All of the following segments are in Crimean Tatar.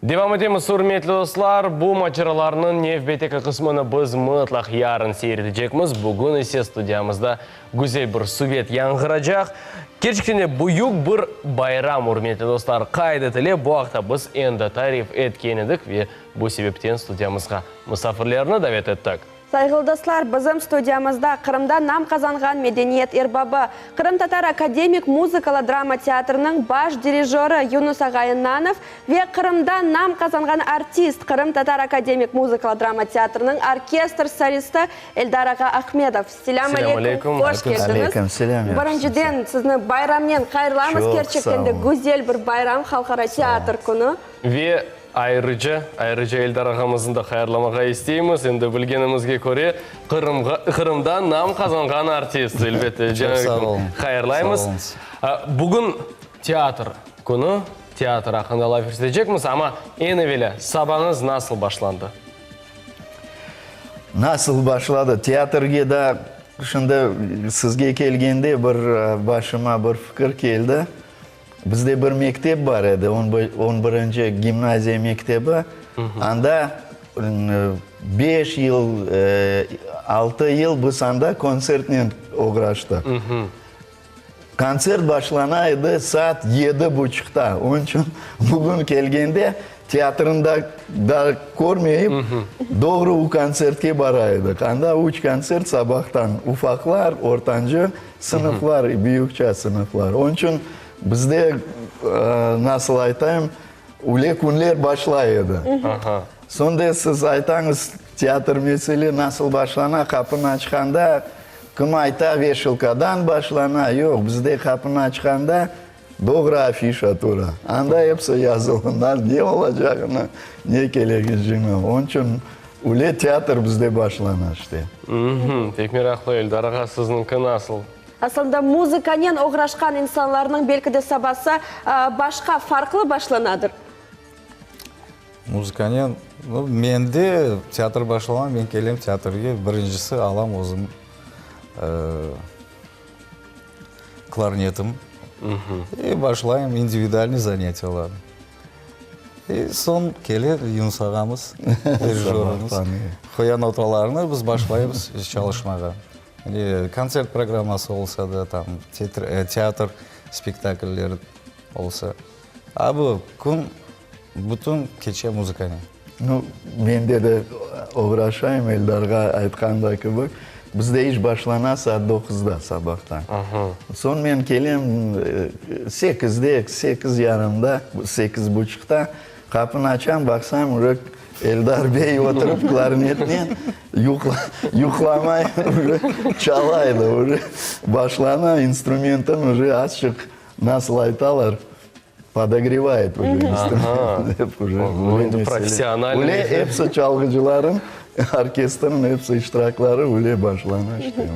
Devam etemiz, ürmetli dostlar. Bu maceralarnıñ nevbetteki qısmını biz mıtlaq yarın seyir etecekmiz. Bugün ise studiyamızda güzel bir subet yañğıracaq. Kerçekten de büyük bir bayram, ürmetli dostlar, qayd etile. Bu aqta biz endi tarif etken edik ve bu sebepten studiyamızğa musafirlerni davet ettik. Sayğılı dostlar, bizim studiyamızda Qırımda nam qazanğan medeniyet erbabı, Qırımtatar akademik muzıkalı-drama teatriniñ baş dirijörı Yunus ağa Ennanov ve Qırımda nam qazanğan artist, Qırımtatar akademik muzıkalı-drama teatriniñ orkestr solisti Eldar ağa Ahmedov. Selâm aleyküm, hoş keldiñiz. Birinciden, sizni bayramnen hayırlamız, kerçekten de güzel bir bayram, Halqara teatr künü. Ve Ayrıca, ayrıca Eldar ağamıznı da hayırlamağa isteymiz. Endi bilgenimizge köre, Qırımğa, Qırımda nam qazanğan artist, elbette. Çoq sağ olun. Hayırlaymız. Sağ oluñız. Bugün teatr künü, teatr aqqında laf etecekmiz, amma eñ evelâ, sabañız nasıl başlandı? Nasıl başladı? Teatrge da, şimdi sizge kelgende bir başıma bir fikir keldi. Bizde bir mektep bar edi, on birinci gimnaziya mektebi. Anda beş yıl, altı yıl biz anda kontsertnen oğraştıq. Kontsert başlana edi saat yedi buçuqta. Onıñ içün bugün kelgende teatrnı da da körmeyip, doğru o kontsertke bara edik. Anda üç kontsert sabahtan, ufaqlar, ortancı Sınıflar, büyükça sınıflar. Onıñ içün bizde, nasıl aytayım, üle künler başlay edi. Soñ de siz aytañız, teatr mesele nasıl başlana, qapını açqanda, kim ayta, veşilkadan başlana. Yoq, bizde qapını açqanda doğru afişa tura. Anda episi yazılı, ne olacağını, ne kelecegini. Onıñ içün Üle teatr bizde başlana işte. Pek meraqlı, Eldar ağa, sizniñki nasıl? Aslında muzıkanen oğraşqan insanlarnıñ belki de sabası başqa, farqlı başlanadır. Muzıkanen, nu, mende teatr başlana, men kelem teatrge, birincisi alam özüm klarnetim i başlayım individualnıy zanâtiyalar. E, soñ kele Yunus ağamız, dirijörımız, qoya notalarnı, biz başlaymız çalışmağa. Yani kontsert programması olsa da, tam, teatr spektaklleri olsa. A bu kün bütün keçe muzıkanen. Nu, mende de oğraşayım, Eldarğa aytqanda kibi, bizde iş başlana saat doquzda sabahtan. Soñ men kelem sekizde, sekiz yarımda, sekiz buçuqta qapını açam, baqsam, uje Eldar bey oturıp klarnetnen yuqlamay uje çala edi, uje başlana, instrumentın uje azçıq, nasıl aytalar, Podogrevaet uje instrument dep uje. Endi professional. Üle episi çalğıcıların, orkestrniñ episi iştirakları üle başlana işte.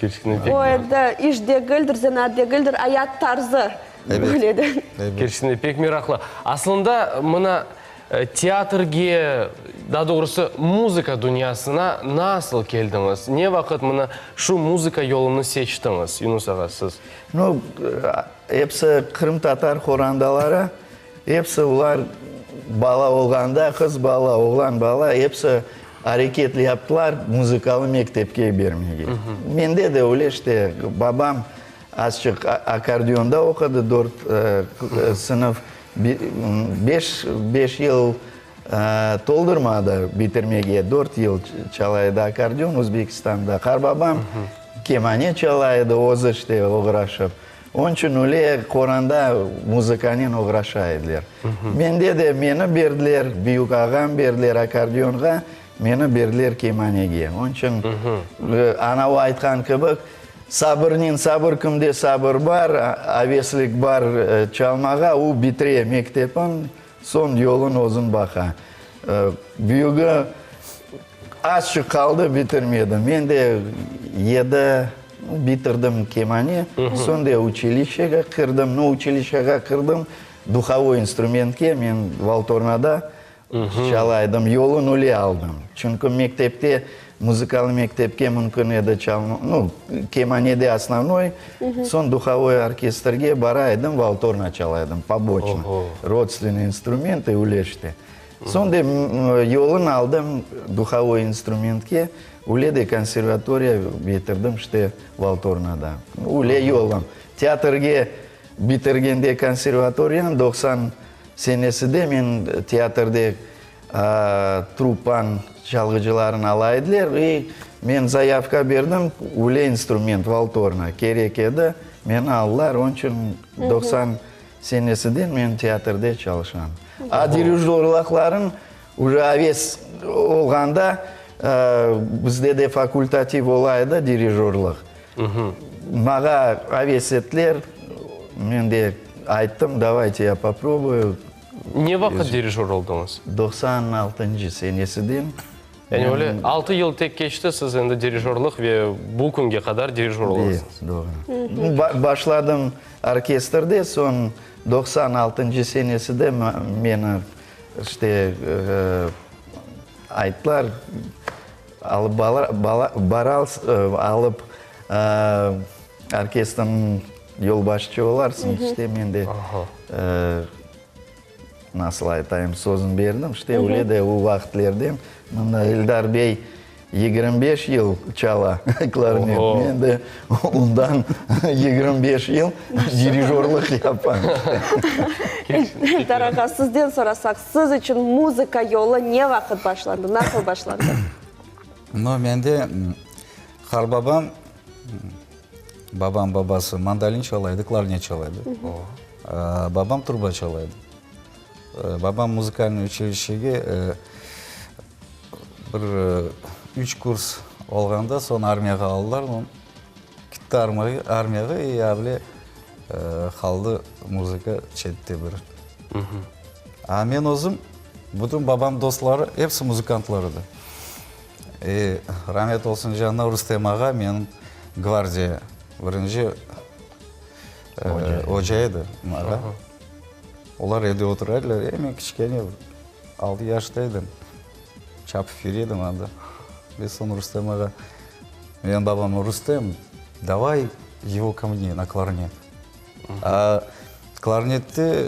Kerçekten O endi iş degildir, zenaat degildir, ayat tarzı. Öyle de. Kerçekten pek meraqlı. Aslında mına Teatrge, daa doğrusı muzıka dünyasına nasıl keldiñiz? Ne vaqıt mına şu muzıka yolunı seçtiñiz, Yunus ağa, siz? Nu, episi qırımtatar horandaları, episi olar bala olğanda, qız bala, oğlan bala, episi areket yaptılar muzıkalı mektepke bermege. Mende de öyle işte, babam azçıq akkordeonda oqudı, dört sınıf. Beş, beş yıl toldurmadı bitirmege, dört yıl çala edi akkordeon Özbekistanda. Qarbabam kemane çala edi, özü işte oğraşıp. Onıñ içün öyle qoranda muzıkanen oğraşa ediler. Mende de meni berdiler, büyük ağam berdiler akkordeonğa, meni berdiler kemanege. Onıñ içün ana o aytqan kibi, Sabırnen, sabır kimde sabır bar, aveslik bar çalmağa, u bitire mektepin, soñ yolun özün baqa. Büyügi azçıq qaldı, bitirmedi. Men de yedi bitirdim kemane, soñ de uçilişşege kirdim. Nu, uçilişşege kirdim, duhovoy instrumentke, men valtornada Çalaydım, yolun öyle aldım. Çünki mektepte Muzıkalı mektepke mümkün edi çalma, nu, kemanede osnovnoy, soñ duhovoy orkestrge bara edim, valtorna çala edim, poboçno, rodstvenniy instrument i öyle işte. Soñ de yolun aldım duhovoy instrumentke, öyle de konservatoriya bitirdim işte valtornada. Öyle yolum. Teatrge bitirgende konservatoriyanı, 90 seneside men teatrde Truppanıñ çalğıcılarını ala ediler i men zayavka berdim, öyle instrument, valtorna, kerek edi, meni aldılar, onıñ içün 90 senesiden men teatrde çalışam. A dirijorlıqların uje aves olğanda, bizde de fakultativ ola edi dirijorlıq, mağa aves ettiler, men de ayttım, davayte ya poprobuyu. Ne vaqıt dirijor oldıñız? 96-ncı senesiden. Yani öyle altı yıl tek keçti, siz endi dirijorlıq ve bu künge qadar dirijor olasıñız. Doğru. Başladım orkestrde, soñ 96-ncı seneside meni işte ayttılar, alıp alıp orkestrniñ Yolbaşçı olarsıñ, işte men de, nasıl aytayım, sözüm berdim, işte öyle de o vaqıtlerden mında Eldar bey 25 yıl çala klarnet, men de ondan 25 yıl dirijorlıq yapam. Eldar ağa, sizden sorasaq, siz içün muzıka yolu ne vaqıt başlandı, nasıl başlandı? No, mende qarbabam Babam babası mandolin çala edi, klarnet çala edi. Babam truba çala edi. Babam muzıkalnıy uçilişege bir üç kurs olğanda soñ armiyağa aldılar onı. Kitti armiyağa i avle qaldı muzıka çette bir. A men özüm, bütün babam dostları episi muzıkantlar edi. E, ramet olsun canına Rustem ağa menim gvardiya birinci oca edi mağa. Olar evde otura ediler. E, men kiçkene, altı yaşta edim. Çapıp yüre edim anda. Ve soñ Rustem ağa, menim babam, Rustem, davay ego ko mne na klarnet. A klarnette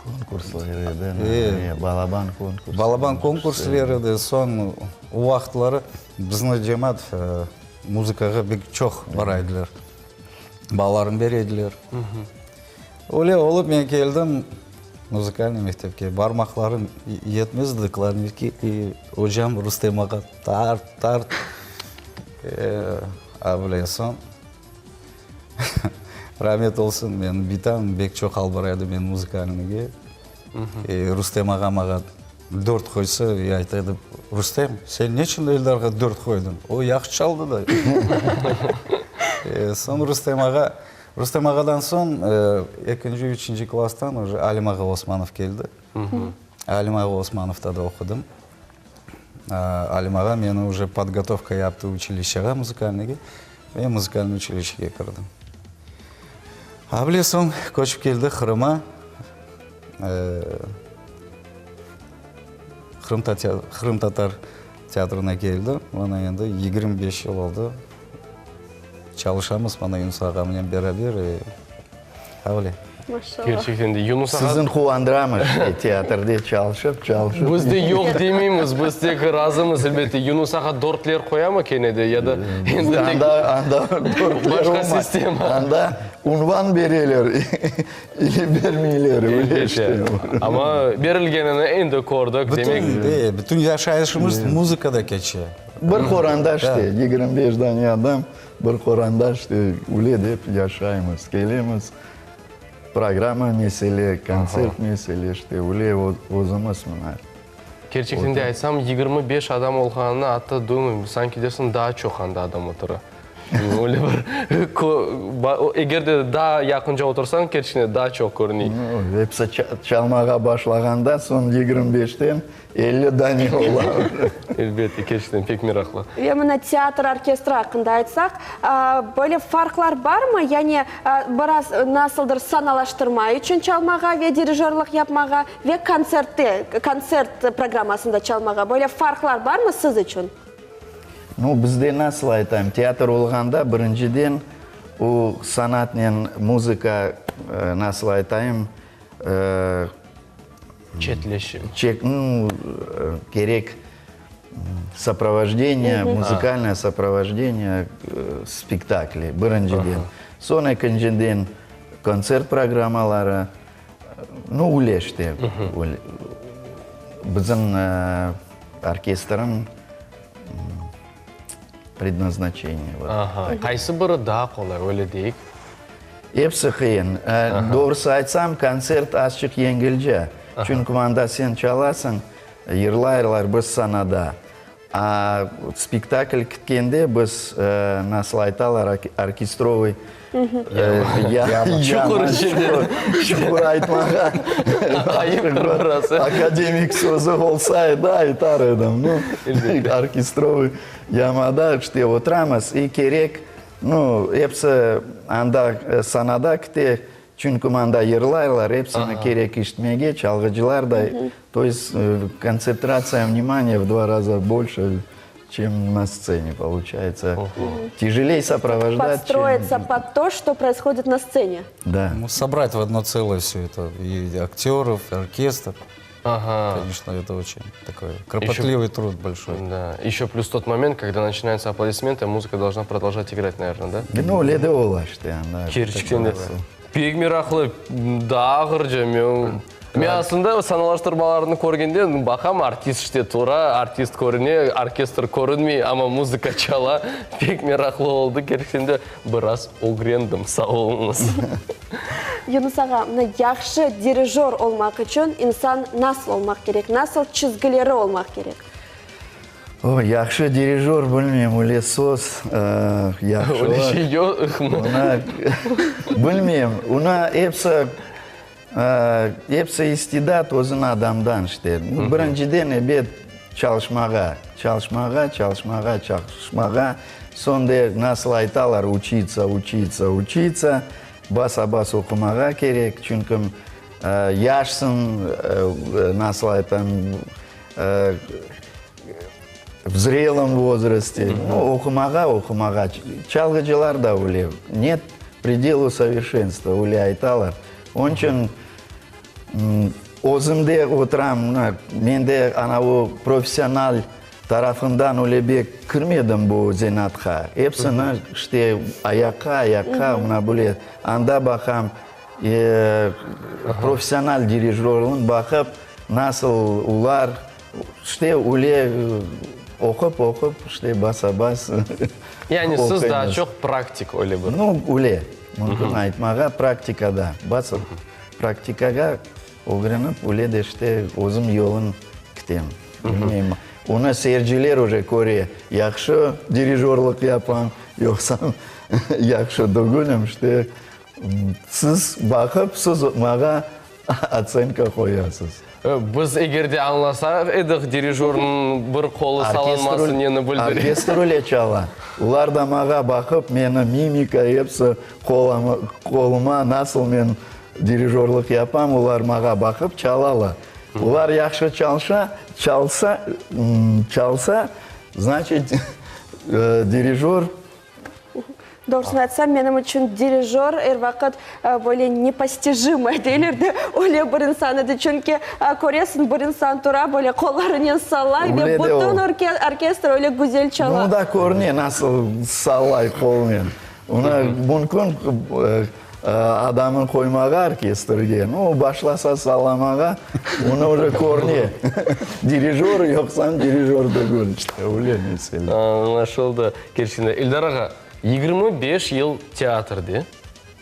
Konkurslar edi, balaban konkurslar. Balaban konkurslar edi. Soñ o vaqıtları bizni cemaat muzıkağa pek çoq bara ediler. Balalarını bere ediler. Öyle olıp men keldim muzıkalnıy mektepke. Barmaqlarım yetmez edi klarnetke. Ocam Rustem ağa tart, tart. A bile soñ. Ramet olsun, menim bitam bek çoq albara edi menim muzıkalnıge. Rustem ağa mağa dört qoysa, ayta edi, Rustem, sen neçün Eldarğa dört qoydıñ? O yahşı çaldı da. Soñ Rustem ağa, Rustem ağadan soñ ekinci, üçünci klasstan uje Alim ağa Osmanov keldi. Alim ağa Osmanovda da oqudım. Alim ağa meni uje podgotovka yaptı uçilişşeğa muzıkalnıyge. Men muzıkalnıy uçilişşege kirdim. Able soñ köçip keldik Qırıma. Qırımtatar teatrına keldim. Mana endi 25 yıl oldı. Çalışamız mana Yunus ağamnen beraber. Öyle. Maşallah. Kerçekten de Yunus ağa. Sizni quvandıramız, teatrde çalışıp, çalışıp. Biz de yoq demeymiz, biz tek razımız, elbette. Yunus ağa dörtler qoyamı kene de, ya da endi tek. Anda, anda dörtler olmay. Başqa sistema. Anda unvan bereler, ili bermeyler, öyle işte. Amma berilgenini endi kördik, demek. Bütün, bütün yaşayışımız muzıkada keçe. Bir qoranda işte, 25 dane adam. Bir qoranda işte öyle dep yaşaymız, kelemiz, programma mesele, kontsert mesele, işte öyle özümiz mına. Kerçekten de aytsam, 25 adam olğanını atta duymayım, sanki dersiñ daa çoq anda adam otura. Öyle bir, eger de daa yaqınca otursañ, kerçekten de daa çoq körüney. Episi çalmağa başlağanda soñ 25-ten 50 dane ola. Elbette, kerçekten pek meraqlı. Ve mına teatr orkestri aqqında aytsaq, böyle farqlar barmı? Yani biraz nasıldır sanalaştırma içün çalmağa ve dirijorlıq yapmağa ve kontsertte, kontsert programmasında çalmağa böyle farqlar barmı siz içün? Nu, bizde nasıl aytayım, teatr olğanda, birinciden, o sanatnen muzıka, nasıl aytayım, Çetleşe. Çek, nu, kerek soprovojdeniye, muzıkalnoye soprovojdeniye spektakli, birinciden. Soñ ekinciden, kontsert programmaları, nu, öyle işte, bizim orkestrniñ prednaznaçeniye. Aha, qaysı biri daa qolay, öyle deyik? Episi qıyın. Doğrusı aytsam, kontsert azçıq yengilce. Çünki mında sen çalasıñ, yırlayırlar, biz sanada. A spektakl kitkende biz, nasıl aytalar, orkestrovıy yama, Çuqur içinde. Çuqur aytmağa. Ayıptır biraz. Akademik sözü olsa edi, aytar edim. Nu, orkestrovıy yamada işte oturamız, i kerek, nu, episi anda sanada kite, çünki mında yırlaylar, episini kerek işitmege, çalğıcılar da, to est kontsentratsiya vnimaniya v dva raza bolşe, чем на сцене получается. Тяжелее сопровождать, чем... Подстроиться под то, что происходит на сцене. Да. Ну, собрать в одно целое все это, и актеров, и оркестр. Ага. Конечно, это очень такой кропотливый труд большой. Да. Еще плюс тот момент, когда начинаются аплодисменты, музыка должна продолжать играть, наверное, да? Ну, öyle de ola işte. Anda. Kerçekten de. Pek meraqlı, daa ağırca. Men, men aslında sanalaştırmalarnı körgende baqam, artist işte tura, artist körüne, orkestr körünmey, amma muzıka çala. Pek meraqlı oldı, kerçekten de biraz ögrendim. Sağ oluñız. Yunus ağa, mına yahşı dirijör olmaq içün insan nasıl olmaq kerek, nasıl çizgileri olmaq kerek? O, yahşı dirijör, bilmeyim, öyle söz, yahşılar. Öyle şey yoqmı? Ona, bilmeyim, ona episi, episi istidat özüñ adamdan işte. Birinciden, ebet, çalışmağa, çalışmağa, çalışmağa, çalışmağa, soñ de, nasıl aytalar, učиться, učиться, učиться, basa-bas oqumağa kerek, çünki yaşsıñ, nasıl aytam, v zrelom возрасте, nu, oqumağa, oqumağa. Çalğıcılar da öyle, net predelu soverşenstva, öyle aytalar. Onıñ içün özüm de oturam, mına, men de anavı professional tarafından öyle bek kirmedim bu zenaatqa. Episini işte ayaqqa, ayaqqa, mına böyle anda baqam, professional dirijörlıñ baqıp, nasıl olar, işte öyle oqup, oqup, işte basa-bas Yani siz daa çoq praktik öyle bir. Nu, öyle, mümkün aytmağa, praktikada, basıp, praktikağa ögrenip, öyle de işte özüm yolun kitem. Bilmeyim, onı seyirciler uje köre, yahşı dirijörlıq yapam, yoqsa yahşı degülim, işte siz baqıp, siz maña otsenka qoyasız. Biz eger de añlasaq edik, dirijörniñ bir qolu sallanması neni bildire. Orkestr öyle çala. Olar da maña baqıp, meni mimika, episi qoluma, nasıl men dirijörlıq yapam, olar maña baqıp çalalar. Olar yahşı çalşa, çalsa, çalsa, значит, dirijör Doğrusını aytsam, menim içün dirijör er vaqıt böyle nepostijimoye deyler de, öyle bir insan edi. Çünki köresiñ, bir insan tura, böyle qollarınen sallay ve bütün orkestr öyle güzel çala. Nu da körüne, nasıl sallay qolnen. Onı mümkün adamnı qoymağa orkestrge, nu, başlasa sallamağa, onı uje körüne, dirijör yoqsa dirijör degil, işte, öyle mesele. Añlaşıldı. Kerçekten de. İldar ağa, 25 yıl teatrde,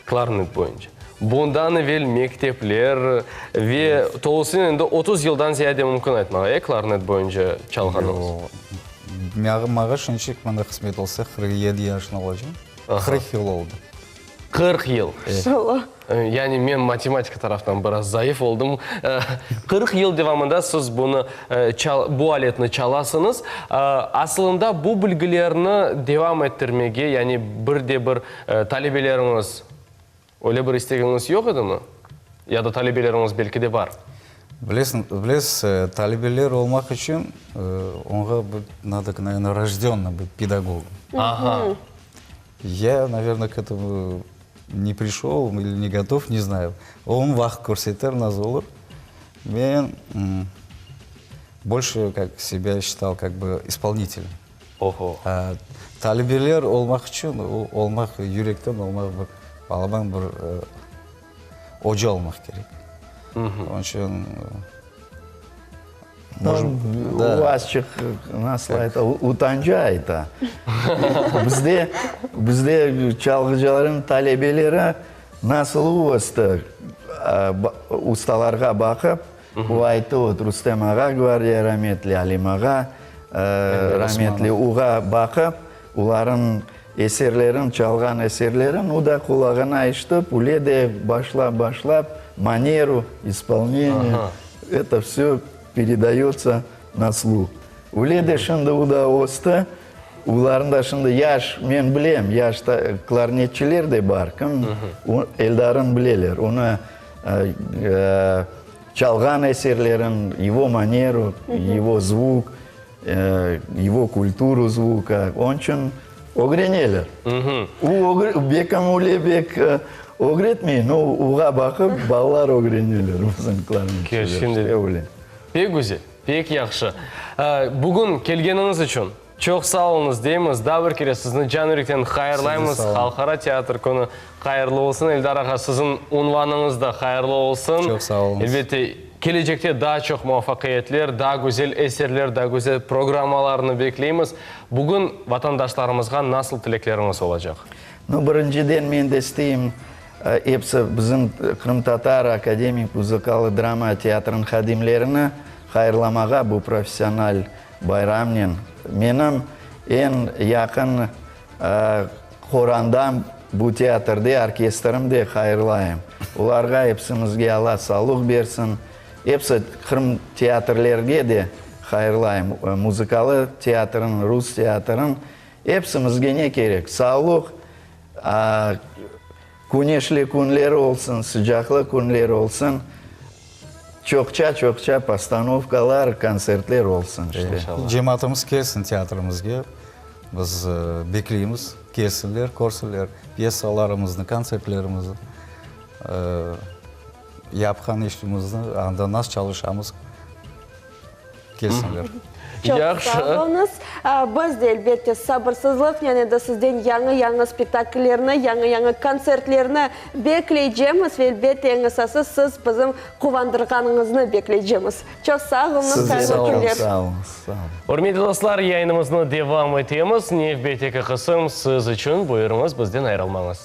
klarnet boyunca. Bundan evel mektepler ve tolusınen endi 30 yıldan ziyade mümkün aytmağa, e, klarnet boyunca çalğanıñız? Yoq. Maña şimdilik mında qısmet olsa, 47 yaşında olacağım. 40 yıl oldı. 40 yıl. Maşallah. Yani men matematika taraftan biraz zayıf oldım. 40 yıl devamında siz bunı, bu aletni çalasıñız. Asılında bu bilgilerni devam ettirmege, yani bir de bir talebeleriñiz, öyle bir istegiñiz yoq edimi? Ya da talebeleriñiz belki de bar? Bilesiñ, bilesiz, talebeler olmaq içün oña nado, naverno, rojdennıy bıt pedagogom. Aha. Ya, naverno, k etomu ne prişol ili ne gotov, ne znayu. Onı vaqıt körseter, nasıl olur. Men bolşe kak sebâ şital kak bı ispolnitelem. Oho. Talebeler olmaq içün, olmaq, yürekten olmaq bir balaban bir oca olmaq kerek. Onıñ içün O azçıq, nasıl ayta, utanca ayta. Bizde, bizde çalğıcılarnıñ talebeleri nasıl östi, ustalarğa baqıp, o ayttı, vot, Rustem ağa gvardiya rametli, Alim ağa rametli, oğa baqıp, olarnıñ eserlerin, çalğan eserlerin o da qulağına eşitip, öyle de başlap-başlap, maneru ispolneniya, eto vsö peredayotsa na sluh. Öyle de şimdi o da östi, olarnı da şimdi yaş, men bilem, yaş klarnetçiler de bar, kim Eldar'ın bileler, onı çalğan eserlerin, ego maneru, ego zvuk, ego kulturu zvuka, onıñ içün ögreneler. O, bekim öyle bek ögretmey, no, oğa baqıp balalar ögreneler, bizim klarnetçiler. Öyle. Pek güzel, pek yahşı. Bugün kelgeniñiz içün çoq sağ oluñız deymiz. Daa bir kere sizni can-yürekten hayırlaymız. Halqara teatr künü hayırlı olsun. Eldar ağa, siziñ unvanıñız da hayırlı olsun. Çoq sağ oluñız. Elbette, kelecekte daa çoq muvafaqiyetler, daa güzel eserler, daa güzel programmalarnı bekleymiz. Bugün vatandaşlarımızğa nasıl tilekleriñiz olacaq? Nu, birinciden men de isteyim, episi bizim Qırımtatar akademik muzıkalı drama teatrınıñ hadimlerini hayırlamağa bu professional bayramnen. Menim eñ yaqın qorandam bu teatrde, orkestrim de hayırlayım. Olarğa episimizge Alla sağlıq bersin. Episi Qırım teatrlerge de hayırlayım, muzıkalı teatrın, rus teatrın. Episimizge ne kerek? Sağlıq, küneşli künler olsun, sıcaqlı künler olsun, çoqça-çoqça postanovkalar, kontsertler olsun işte. Cemaatımız kelsin teatrimizge, biz bekleymiz, kelsinler, körsinler pyesalarımıznı, kontsertlerimizni. Yapqan işimizni, anda nasıl çalışamız, kelsinler. Çoq sağ oluñız. Biz de, elbette, sabırsızlıqnen endi sizden yañı-yañı spektakllerni, yañı-yañı kontsertlerni bekleycemiz ve, elbette, eñ esası, siz bizim quvandırğanıñıznı bekleycemiz. Çoq sağ oluñız, hayırlı künler. Sağ oluñız, sağ oluñız. Ürmetli dostlar, yayınımıznı devam etemiz. Nevbetteki qısım siz içün, buyurıñız, bizden ayırılmañız.